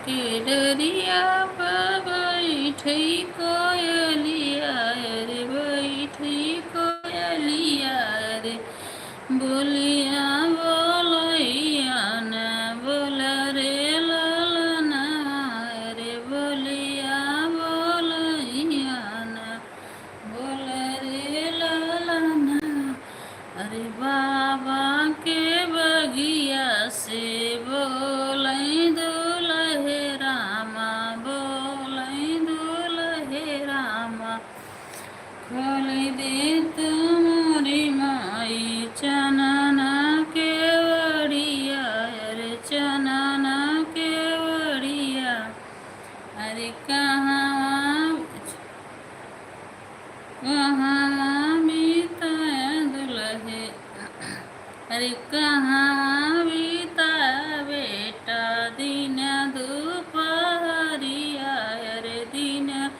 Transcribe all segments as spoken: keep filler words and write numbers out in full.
के डरिया पर बैठी कोयलिया रे, बैठी कोयलिया रे, बोलिया बोलैया ना, बोल रे ललना रे, बोलिया बोलैया ना, बोल रे ललना। अरे बाबा के बगिया से बोलै दुलहे रामा, बोलै दुलहे रामा। खोल दे तू मोरी माई चनना के वड़िया, अरे चनना के वड़िया। अरे कहाँ कहाँ बिताया दुलहे, अरे कहाँ बिताया बेटा दिन दुपहरिया, अरे दिन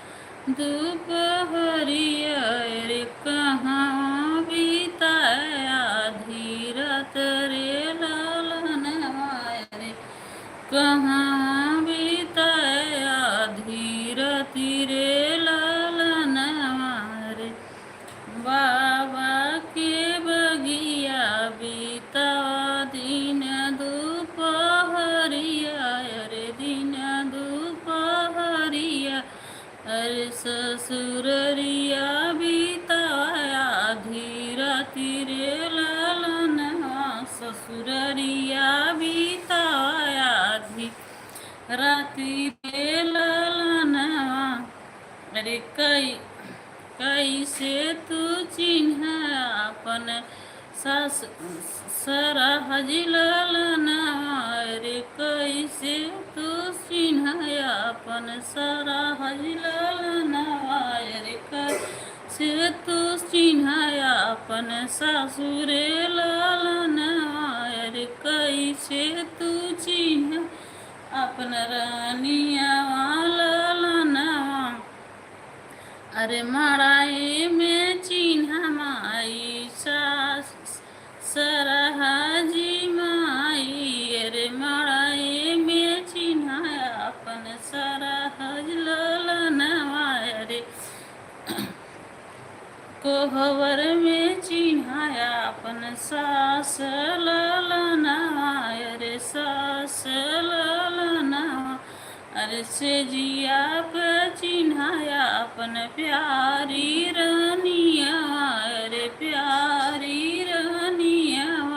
दुपहरिया, अरे कहाँ बिताया आधी रात रे ललनवा रे। कहाँ बिताया आधी राति रे ललनवा रे। बाबा के बगिया बितावा दिन दुपहरिया रे, दिन दुपहरिया। अरे ससुररिया बितावा आधी राति रे ललनवा, ससुररिया बितावा आधी राति रे ललनवा। अरे कई-, कैसे तू चिन्ह आपन सास-, सरहज ललनवा रे, कैसे तू चिन्ह आपन सरहज ललनवा रे, कैसे तू चिन्ह आपन सासुरे ललनवा रे, कैसे तू चिन्ह आपन रानिया ललनवा। अरे मड़ाई में चिन्हा माई सास, सरहजी माई, अरे मड़ाई में चिन्हा आपन सरहज ललनवा रे। कोहबर में चिन्हा आपन सास ललनवा, अरे सास ललनवा। अरे सेजिया पे चिन्हा आपन प्यारी रानिया, अरे प्यारी रानिया।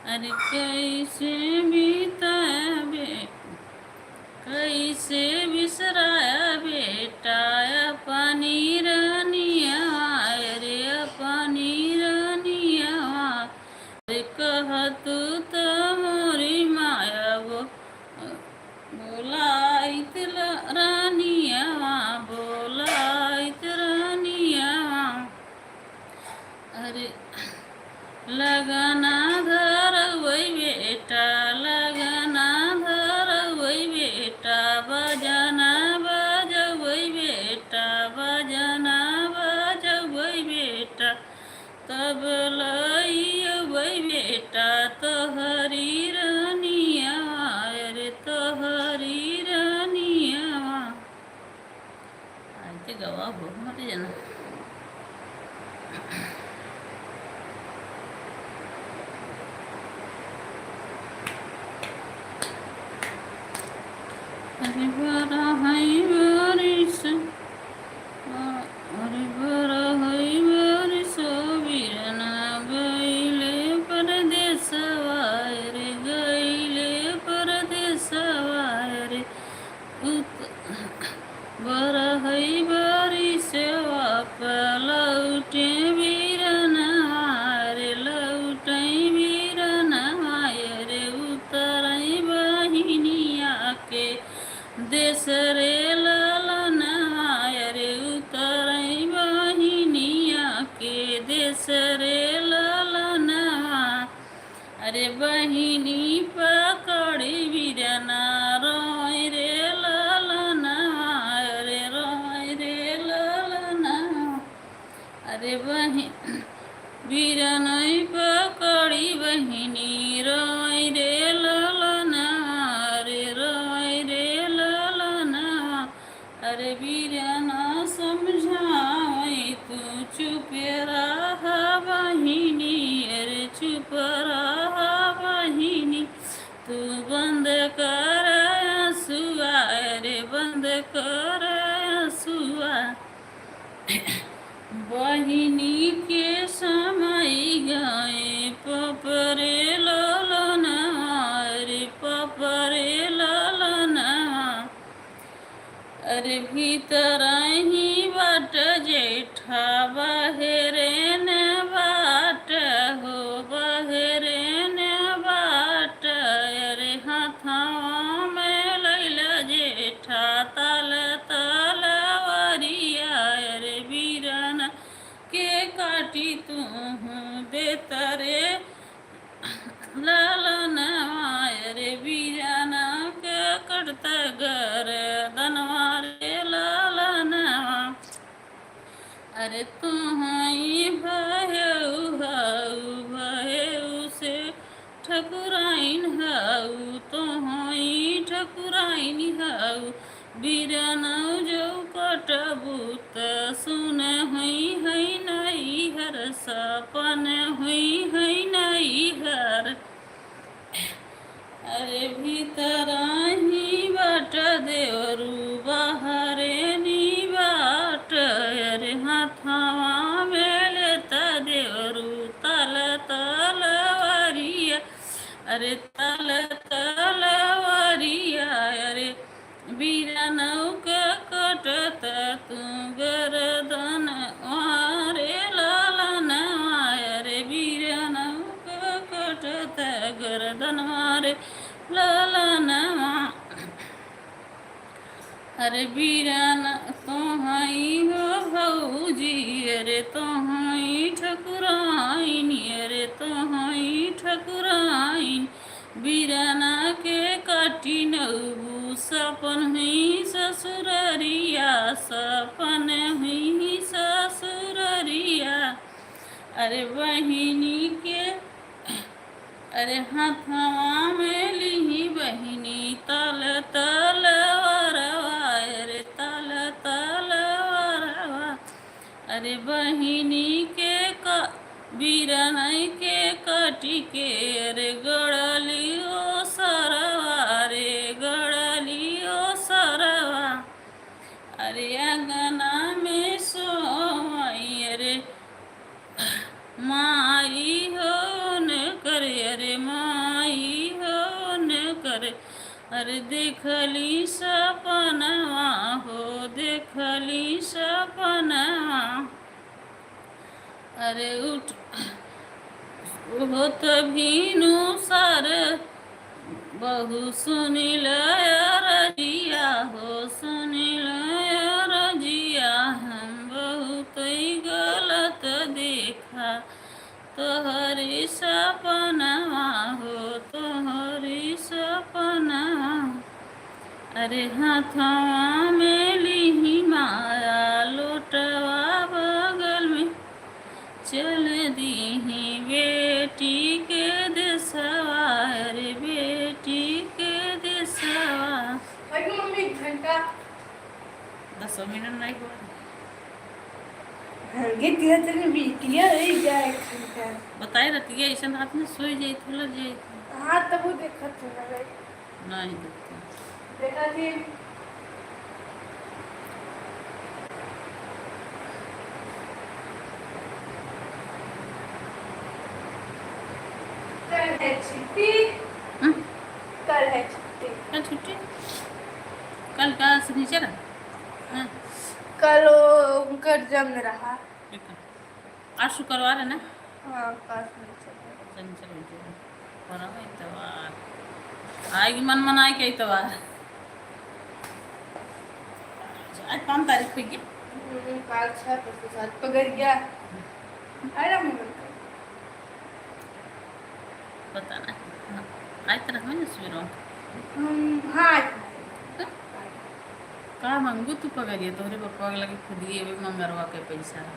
अरे कैसे बिताबे, कैसे बिसराया बेटा अपनी रानिया, अरे अपनी रानिया। अरे कह तू तो मोरी माया वो बोलाइत ल-, रानिया, बोलाइत रानिया। अरे लगना धरवै बेटा, लगना धरवै बेटा, बजना बजवै बेटा, बजना बजवै बेटा, तब लइबै बेटा तोहरी रानिया, अरे तोहरी रानिया। आइते गवा हो मत जाना। अरे बड़ा है बारिश, अरे बड़ा है बारिश, बिरना गइले परदेसवा रे, गइले परदेसवा रे। उत-, बरहै बारिसवा प लौटे बिरनवा रे, लौटे बिरनवा रे, उतरै बहिनिया के देस रे ललनवा रे, उतरै बहिनिया के देस रे ललनवा। अरे बहिनी पकड़ी बिरना रोय रे ललनवा, अरे रोय रे ललनवा। अरे बहि-, बिरनई पकड़ी बहिनी रो- बहिनी के समाई गए पपरे ललनवा, रे पपरे ललनवा। अरे भीतर ही बाट जेठा, बहरे न बाट हो, बहरे न बाट। अरे हाथवा में लैला जेठा, ताल तलवरिया। अरे बीरन के काटी तू देत रे ललनवा, रे बीरन के कटत गरदनवा रे ललनवा। अरे तोहई भयऊ हऊ, भयऊ से ठकुराइन हऊ, तोहई ठकुराइन हऊ। बीरनऊ जो कटबू त सुन हुई है नैहर, सपन हुई है नैहर। अरे भीतर ही बाट देवरू, बहरे नी बाट। अरे हाथवा में लेत देवरू, तल तलवरिया। अरे तल तलवरिया। अरे बीरनऊ के कटत तू गरदन वारे ललनवा। अरे बीरनऊ के कटत गरदन वारे ललनवा। अरे बीरन तोहई हो भौजी, अरे तोहई ठकुराइन, अरे तोहई ठकुराइन। बीरना के काटी नऊ सपन हुई ससुररिया, सपन हुई ससुररिया। अरे बहिनी के, अरे हाथवा में लिही बहिनी तल तलवरवा, अरे तल तलवरवा। अरे बहिनी के क-, बीरनई के काटी के, अरे गड़ली ओ सरवा, अरे गड़ली ओ सरवा। अरे अंगना में सोई, अरे माई हो न करे, अरे माई हो न करे। अरे देखली सपनवा हो, देखली सपनवा। अरे उठ होत भीनु सर, बहू सुनिल अरजिया हो, सुनिल अरजिया। हम बहुत ही गलत देखा तोहरी सपनवा हो, तोहरी सपनवा। अरे हाथवा में लिही माया लोटवा बगल में, चल दीही बेटी के देसवा, अरे बेटी के देसवा। अरे मम्मी, घंटा। दसो मिनट नहीं हुआ। हाँ, गीत गाते में बिटिया रही जाए घंटा। बताए रहती है, ऐसा रात में सोई जाई, थोड़ा जाई। हाँ, तब वो देखत रहे। नहीं देखते। देखा थी। कल है छुट्टी। हम्म। कल है छुट्टी। कल छुट्टी? कल का शनिचर है? हाँ। कल वो उनकर जन्म रहा। ठीक है। आज शुक्रवार है ना? हाँ, आज शनिचर है। शनिचर हो गया। परवा इतवार। आएगी मन मनाए के इतवार। आज पाँच तारीख हुई गया। हम्म, काल छह, परसों सात, पगरिया। अरे, मंगल का। पता ना। हाँ, आज तो रहबे ना सुबेरवा। हम, हाँ, आज। तो? का मांगू तू पगरिया? तोहरे बप्पा के लगे खुदिए अबे मंगरवा के पैसा है।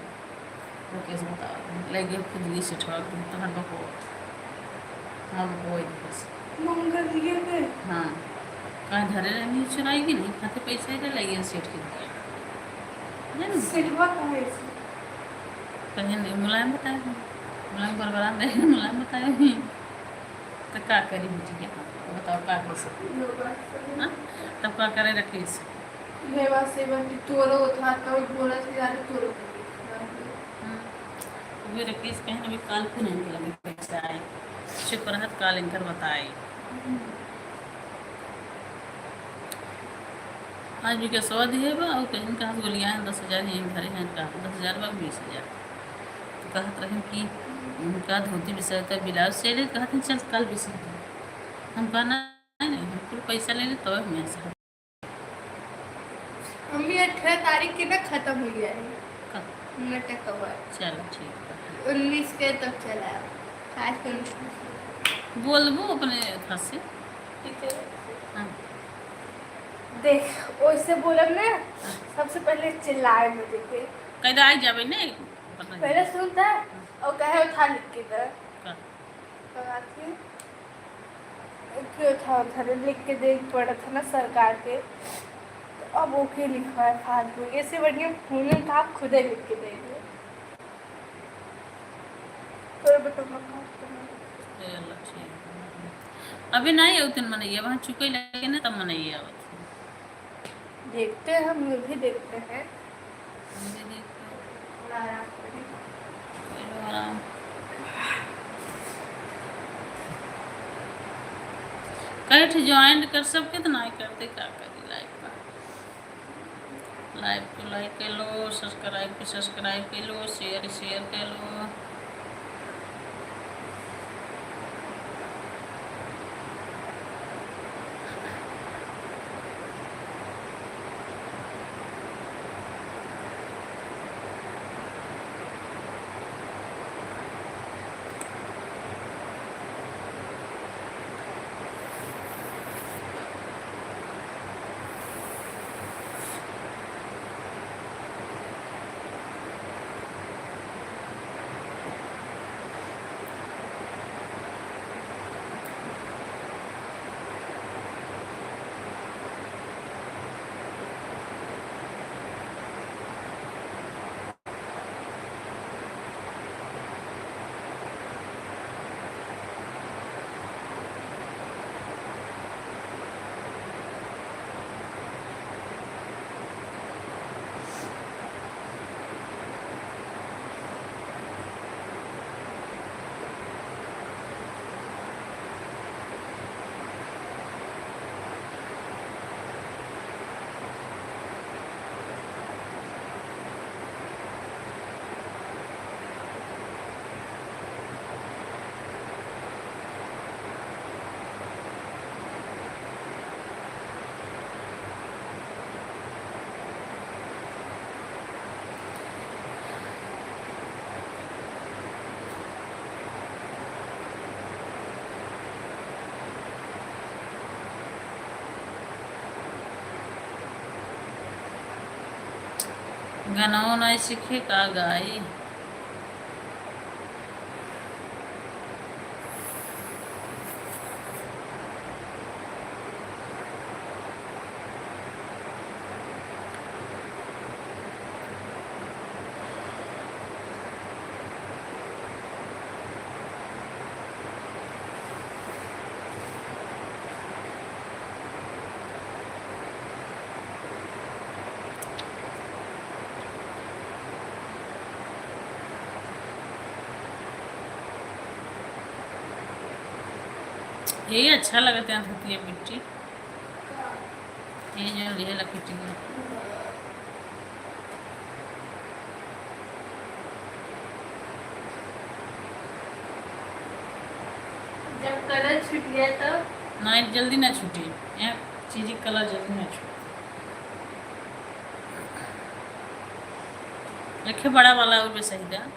वो कैसे बताओ? ले गए खुदिए सेठवा के, तोहर बप्पा। हाँ, बप्पा वही देखस। मंगरिया के? हाँ। कहाँ धरे रहनी चुराई की नहीं? खाते पैसा ही ले गए सेठ के। जाने? सेठवा कहाँ है से? कहीं नहीं, मुलायम बताए। मुलायम बरबरा नहीं, मुलायम बताए। तो का करी बिटिया? बताओ का कर सकते? यो बात सही। हाँ? तब का करे रखी से? ये बात सही बात, तोरो था, तो बोला से यार तोरो। वे रकेश कहे ना, अभी काल फिर इनके लगे पैसा आए। चुप रहत, काल इनकर बताए। आज भी कसवा दिए बा, और कहीं कहाँ से गोलियां हैं, दस हजार यहीं धरे हैं का, दस हजार बा, बीस हजार। तो कहत रहे कि उनका धोती बिसरता, ब्लाउज सिले, कहत हैं, "चल, काल बिसर दे।" हम कहा, "नहीं, नहीं, हम कुल पैसा ले ले, तब हमें ऐसा।" मम्मी, अठारह तारीख के ना खत्म हो गया है। कब? नाटक हुआ है। चलो, ठीक है। उन्नीस के तब चला है। आज के उन्नीस। बोलबो अपने अथवा से। ठीक है। हाँ। देख, ओइसे बोलब ना, हाँ। सबसे पहले चिल्लाए मुझे के। कह दे, आई जाबे ने, पता नहीं। पहले सुनता है, हाँ। और कहे उठा लिख के दे। का? तो आखिर क्यों था उधर लिख के दे पड़त है ना सरकार के, तो अब ओके लिखवा है फालतू। ऐसे बढ़िया फोन था, आप खुदे लिख के दे दे। तोर बटन का काम करना। ए अल्लाह, ठीक है। अभी नहीं होते मनैया, वहाँ चुके लगे ना, तब मनैया आवत है। देखते हैं, हम भी देखते हैं। हम भी देखते हैं। थोड़ा आराम करें। चलो, आराम। कहे थे ज्वाइन कर, सब कितना ही करते, का करी लाइव पर। लाइव को लाइक कर लो, सब्सक्राइब को सब्सक्राइब कर लो, शेयर, शेयर कर लो। गनवा नाई सीखे का गाई? यही अच्छा लगता है धोतिया पिट्टी। ये जो ये लकड़ी है। जब कलर छूट गया तब? नहीं, जल्दी ना छूटे। यहाँ चीजी कलर जल्दी ना छूटे। रखे बड़ा वाला और भी सही था।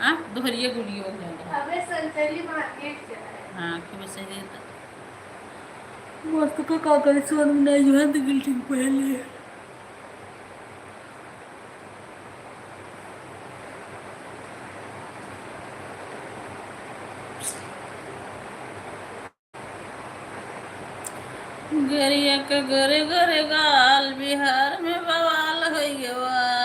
हाँ, दोहरिया गुलियो हो गया। अबे संतरी मार्केट चला है। हाँ, खूब सही था। मस्त का, का करे, सोन में नहीं जो है, तो गिल्टी पहले। गरिया के गोरे गोरे गाल, बिहार में बवाल होइ गवा।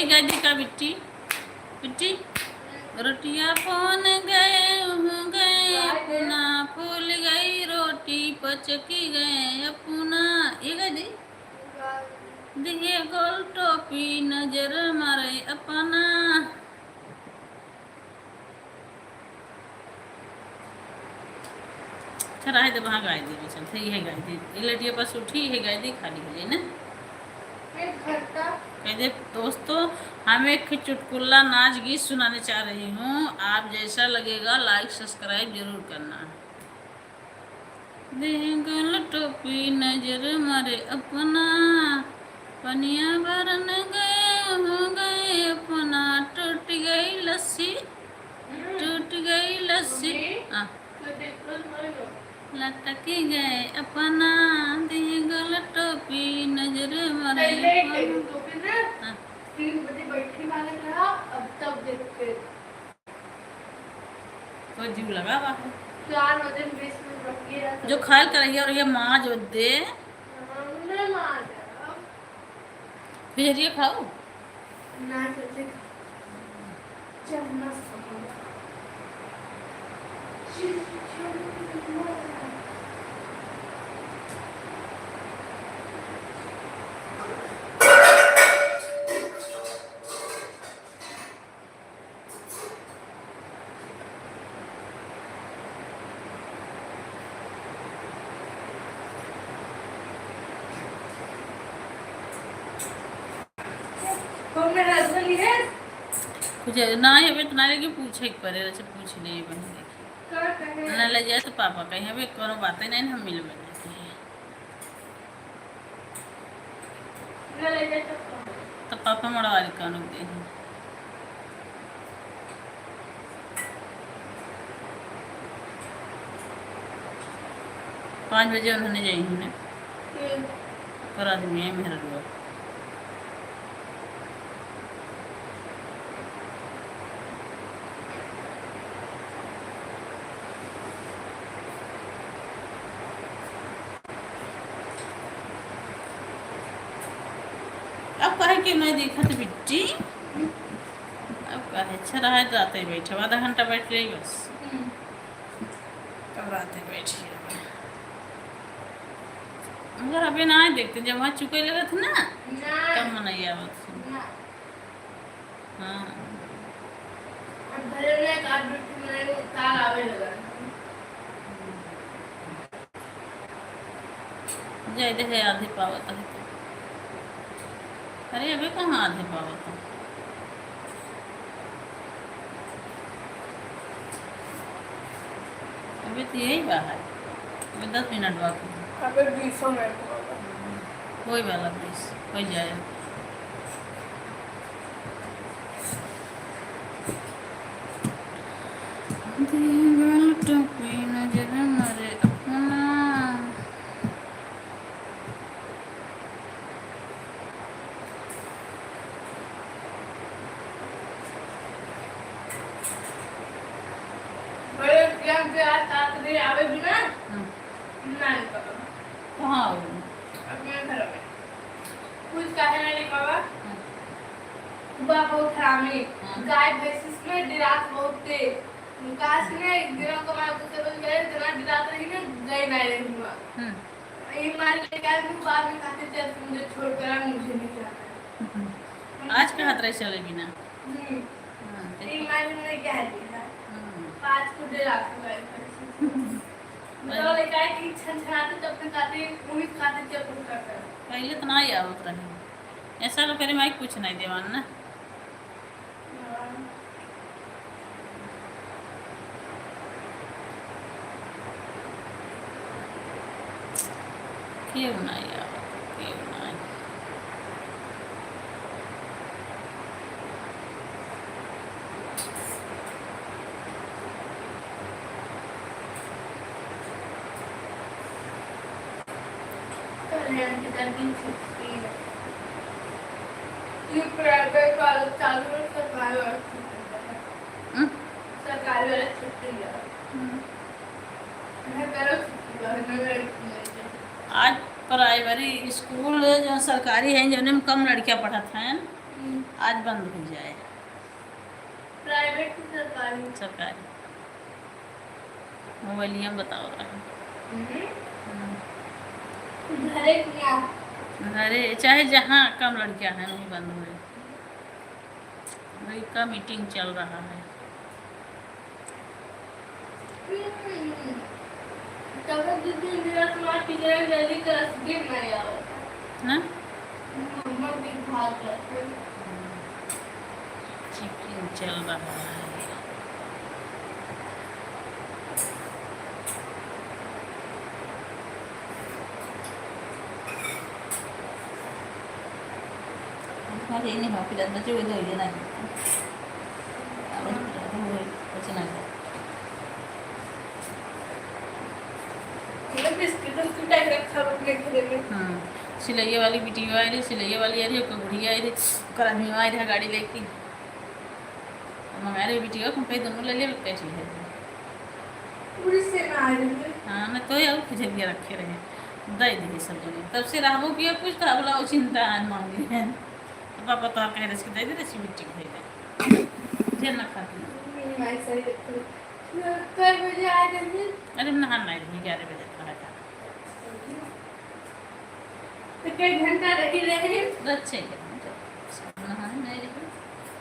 गाय दी का बिट्टी, बिट्टी। रोटिया फोन गए, हो गए अपना, फूल गई रोटी, पचकी गए अपना। ये गाय दी। दिहे गोल टोपी, नजर मारे अपना। अच्छा, रहे दे, वहाँ गाय दी, चल, ठीक है, गाय दी। ये लटिया बस उठी है, गाय दी खाली हो जाए ना। एक घंटा। कह दे, दोस्तों, हम एक चुटकुला नाच गीत सुनाने चाह रही हूँ। आप जैसा लगेगा, like subscribe जरूर करना। दिहे गोल टोपी, नजर मारे अपना, पनिया भरन गए, हो गए अपना, टूट गई लस्सी, टूट गई लस्सी। मम्मी, हाँ। तो देखो, मम्मी। लटक गए अपना, दिहे गोल टोपी, नजर मारे अपना। हाँ। तीन बजे बैठी मालूम रहा, अब तब देखते। तो जीव लगा बा। चार बजे बीस मिनट बच गया। जो खायल करहिया और ये माँ जो दे। हमने माँ जाओ। फिर ये खाओ। ना, सोचे खा। चल, मस्त हो। कुछ ना है, अबे इतना लेके पूछे के पड़े, अच्छा पूछ ले बहन, देखी। ना ले जाए तो पापा कहीं, अबे कोनो बातें नहीं, हम मिल बन जाते हैं। तो पापा मड़वारी कानून दे हैं। पाँच बजे उन्होंने जाई हैं। पर आदमी है मेहरा लोग। अब काहे के नहीं देखत बिट्टी? अब काहे, अच्छा रहा है, रात ही बैठे, आधा घंटा बैठ रही बस। हम्म। अब रात ही बैठी रहे। अगर अबे ना आए देखते, जब वहाँ चुके लगत ना, ना। तब मनई आवत। ना। हाँ। अब भले में एक आध मिनट में तार आवे लगा। जाए दे है, आधे पावत है तो। अरे, अबे कहाँ आधे पावत है? अबे तो यही बा है। अबे दस मिनट बाकी। अबे बीसों मिनट बाकी। होई वाला बीस, होई जाए। दिहे गोल टोपी, नजर मारे अपना। बड़े प्यार से आज साथ में आवे बिना हम्म। ना निकलो। कहाँ हो? अपने घर में। कुछ काहे ना निकलवा? हम्म। बा बहुत हरामी। हम्म। गाय भैंस में डिरात बहुत तेज। काश ने एक दिन को मैं गुस्से में गए, इतना डिरात रही ना, गए ना रही हुआ। हम्म। ये मार लेके आए, फिर बाद में कहते, "जब मुझे छोड़कर आ, मुझे नहीं जाना है।" हम्म। आज कहा तरह चले बिना। हम्म। हाँ, ये देखो। मार हमने क्या दिया? हम्म। पाँच को डिरात हुआ है। हम्म। बताओ, लेके आए कि छन छनाते, जब तक आते, वही खाते, जब तक करता है। पहले तो ना ही आवत रहे। ऐसा लोग करे, माई कुछ नहीं देवान ना। केहू नाही आवत, केहू नाही। कल्याण की दस दिन छुट्टी है। ये प्राइवेट वाला चालू है, सरकारी वाला छुट्टी है। हम्म। सरकारी वाला छुट्टी है। हम्म। घर वाला छुट्टी है, घर वाला छुट्टी है। आज प्राइमरी स्कूल जो सरकारी है, जौने में कम लड़कियां पढ़त हैं, हम्म। आज बंद हो जाए। प्राइवेट की सरकारी? सरकारी। मोबाइलिया में बताओ रहा। हम्म। हम्म। घरे क्या? घरे, चाहे जहाँ कम लड़कियाँ हैं, वहीं बंद हुए। वही का मीटिंग चल रहा है। हम्म। तब दो तीन दिन तुम्हारा टीचर जल्दी क्लास के नहीं आओ। ना? मम्मा भी भाग जाते। चेकिंग चल रहा है। अरे नहीं हो, फिर अंदर से वो इधर ही ना। अब कुछ ना। ये बिस्किट उस्किट टाइप रखा हुआ अपने घर में। हाँ, सिलैया वाली बिटिया आई रही, सिलैया वाली आई रही, ओकर बुढ़िया आई रही, ओकर आदमी आई रहा गाड़ी लेके। मंगा रहे बिटिया को, हम कहे दोनों ले ले, कैसी है? पूरी से ना आई रही। हाँ, मैं तो यार कुछ भी रखे रहे, दे दी सब जने। तब से रहबो किया कुछ, तो अब लाओ चिंता है मांगी है। तो पापा तो कह रहे, इसके दे दे, रसी बिट्टी को दे दे। जे ना खाती। नहीं, मैं सही रखती हूँ। कै बजे आ जाइए? अरे, हम नहान नहीं रही, ग्यारह बजे नहा जा। तो कई घंटा रही रहे? दस छः घंटा। नहान नहीं रही।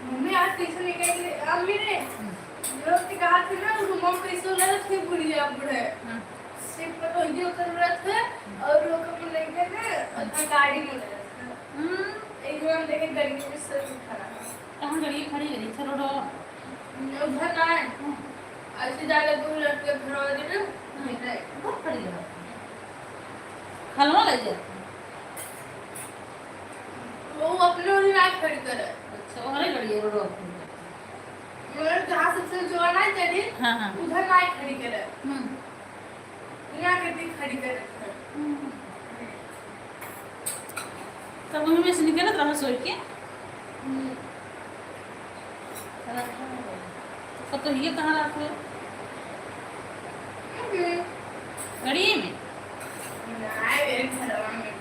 मम्मी, आज कैसे निकल गई? अब मेरे हम्म। लोग के कहा थे ना, वो मम्मी कैसे लगा थे बुढ़िया बूढ़े। हम्म। सिर्फ तो ये जरूरत है और लोग को लेके ना, अपना गाड़ी में लगा था। हम्म। एक बार देखे गाड़ी में सब खड़ा है। कहाँ गाड़ी खड़ी है? इधर रोड वाला? उधर ना है। हम्म। ऐसे जाके दो लड़के भरवा दे ना, हम्म। नहीं। बहुत खड़ी है। खलवा ले जाते। वो अपने उन्हें ना खड़ी करे। अच्छा, वो हमारे गाड़ी है, रोड पर। मतलब जहाँ सबसे ऊंचा ना चढ़ी, हाँ, हाँ। उधर ना खड़ी करे। हम्म। यहाँ के भी खड़ी करे। हम्म। तब वहीं में से निकलत रहा सोई के। हम्म। तो पतोहिए कहाँ रखे? हम्म। गड़िए में? नहीं, मेरे घरवा में।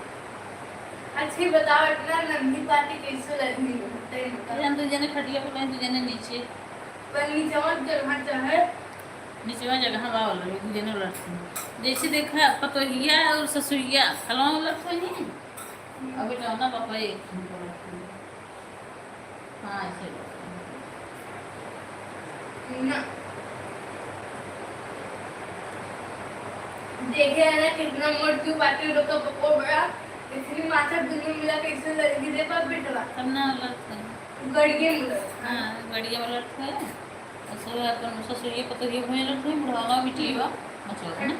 अच्छा, ये बताओ, इतना नंदी पार्टी कैसे लगी? बताइए, बताओ। अरे, हम दो जने खटिया पे, कहीं दो जने नीचे। पर नीचवा जगह चाहे। निचवा जगह बा वाला, दू जने लड़ते हैं। जैसे देखा, पतोहिया और ससुइया, खलवा लड़ते हैं। हम्म। अभी तो ना पापा एक ही लड़ते हैं। हाँ, ऐसे लड़ते हैं। ना। देखे है ना, कितना मोट तू बाटी रोको पको बड़ा, इतनी माथा दुनिया मिला कैसे लड़की दे पा बेटवा। तब ना लड़ते हैं। गड़िए में लड़ते हैं। हाँ, गड़िए में लड़ते हैं। ससुर, अपन ससुरिये पतोहिये भुइयां लड़त हुई, बुढ़वा बिटिया बा, मतलब, है ना?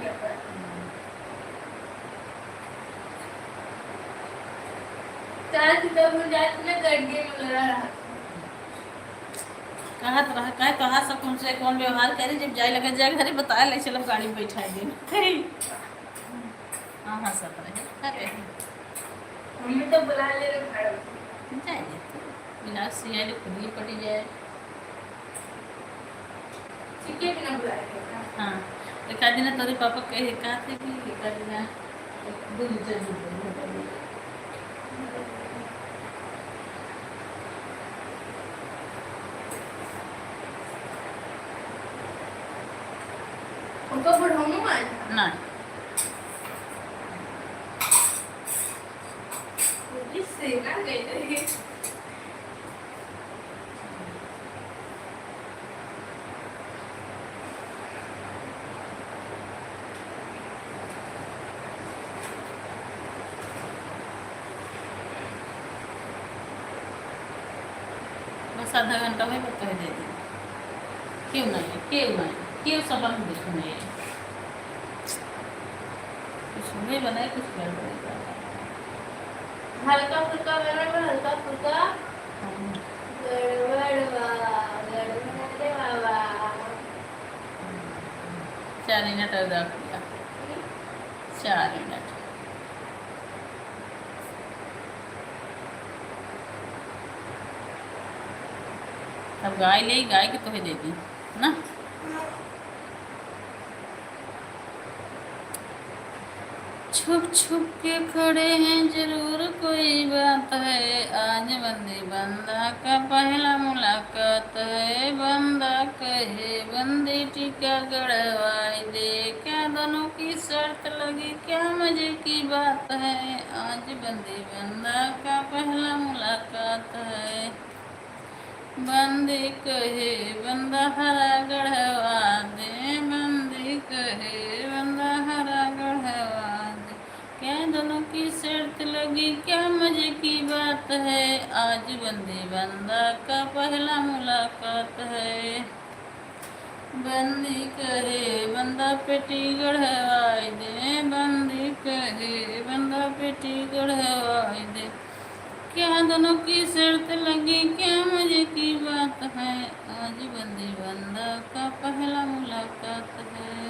चार किलो भुन जात में गड्ढे में लड़ा रहा। कहत रहा, काहे तोहार सब कौन से कौन व्यवहार करे, जब जाए लगे जाए घरे, बताए ले, चलो गाड़ी में बैठा दे। हाँ, हाँ, सब रहे। अरे। मम्मी तो बुला ले रहे भाड़ा। जाए दे। बिना सियाए ले खुद ही पटी जाए। चिके बिना बुला ले। हाँ। एक आध दिन तोरे पापा कहे, कहा थे कि एक आध दिन दो लीटर दूध दे दो। उनको बुढ़ाऊँ आज? नहीं। पुलिस से ना गई रही। बस आधा घंटा में पतोह दे दी। क्यों नहीं, क्यों नहीं, क्यों सबक देखने? कुछ नहीं बनाए, कुछ गड़बड़ है। हल्का फुल्का बना, हल्का फुल्का। हम्म। गड़बड़ बा, गड़बड़ रे बाबा। चार मिनट और रख दिया। हम्म। चार मिनट। अब गाय ले, गाय के तोहे दे दी ना। छुप छुप के खड़े हैं, जरूर कोई बात है। आज बंदी बंदा का पहला मुलाकात है। बंदा कहे बंदी टीका गड़वाई दे, क्या दोनों की शर्त लगी, क्या मजे की बात है। आज बंदी बंदा का पहला मुलाकात है। बंदी कहे बंदा हरा गढ़वा दे, बंदी कहे बंदा हरा गढ़वा दे। क्या दोनों की शर्त लगी, क्या मजे की बात है। आज बंदी बंदा का पहला मुलाकात है। बंदी कहे बंदा पेटी गढ़वाई दे, बंदी कहे बंदा पेटी गढ़वाई दे। क्या दोनों की शर्त लगी, क्या मजे की बात है। आज बंदी बंदा का पहला मुलाकात है।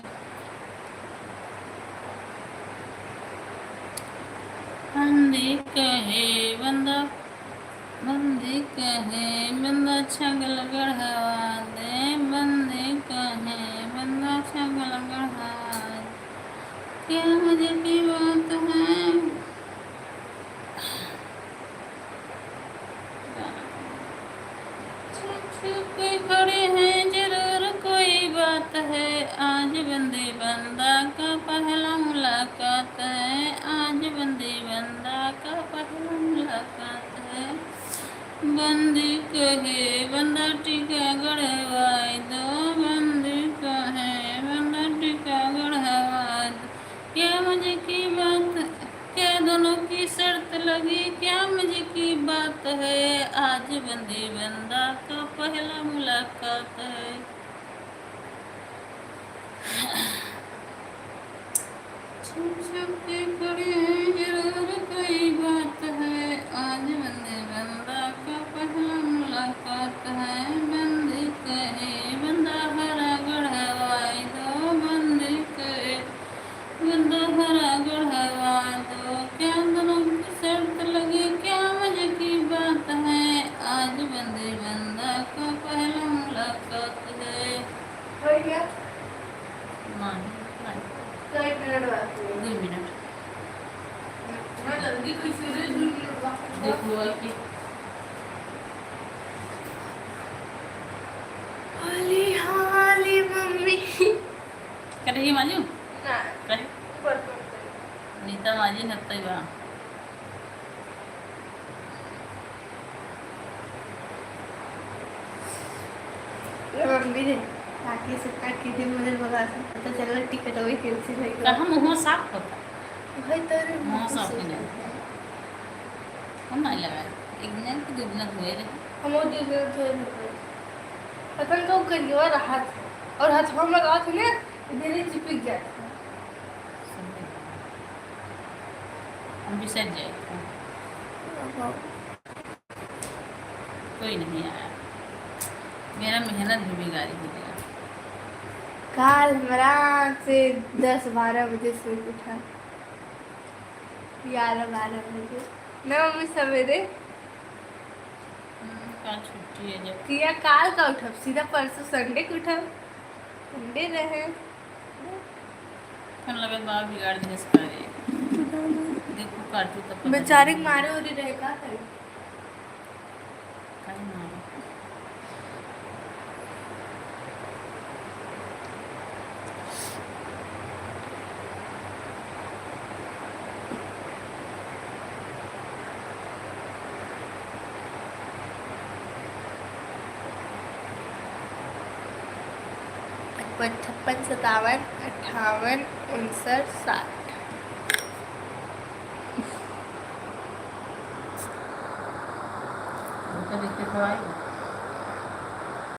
बंदी कहे बंदा, बंदी कहे बंदा छगल गढ़वा दे, बंदी कहे बंदा छगल गढ़वा दे। क्या मजे की बात है। छुप छुप के खड़े हैं, जरूर कोई बात है। आज बंदी बंदा का पहला मुलाकात है, आज बंदी बंदा का पहला मुलाकात है। बंदी कहे बंदा टीका गढ़वाई दो, बंदी कहे बंदा टीका गढ़वाई दो। क्या मजे की बात, क्या दोनों की शर्त लगी, क्या मजे की बात है। आज बंदी बंदा का पहला मुलाकात है। छुप छुप के खड़े हैं, जरूर कोई बात है। आज बंदी बंदा का पहला मुलाकात है। बंदी कहे बंदा हरा गढ़वाई दो, बंदी कहे बंदा हरा गढ़वा दो। क्या दोनों की शर्त लगी, क्या मजे की बात है। आज बंदी बंदा का पहला मुलाकात है। हो गया? नहीं, नहीं। तो एक मिनट बाकी है। दो मिनट। इतना जल्दी कोई सीरियस नहीं होगा। देखो, अभी। हाली, हाली मम्मी। कटही माजू? ना। कहे? ऊपर, ऊपर। नीता माजी नत्तई बा। ये मम्मी ने ताकि से काट के दिन मुझे बता सकता, पता चला टिकट वही कैंसिल है। कहाँ मुँह साफ होता? भाई तेरे मुँह मुँह साफ साफ नहीं। होता। हम नहीं लगाए। एक दिन के दो दिन धोए रहे। हम वो दो दिन धोए रहे। पता नहीं कब करिए और हाथ, और हाथ हम लगा थे ना, इधर ही चिपक जाता। हम भी सज जाए। हाँ। कोई नहीं आया। मेरा मेहनत भी बेगारी हो गया। काल हम आराम से दस बारह बजे सो के उठा। ग्यारह बारह बजे। ना मम्मी सवेरे। हम्म, काल छुट्टी है जब। किया काल का उठब? सीधा परसों संडे के उठब। संडे रहे। हम लगे बा बिगाड़ देस करे। देखो काटू तब पता बेचारे के चली। मारे उरी रहे का करे? काहे मारे? पचपन, छप्पन, सत्तावन, अट्ठावन, उनसठ, साठ। उनका देख के तो आई।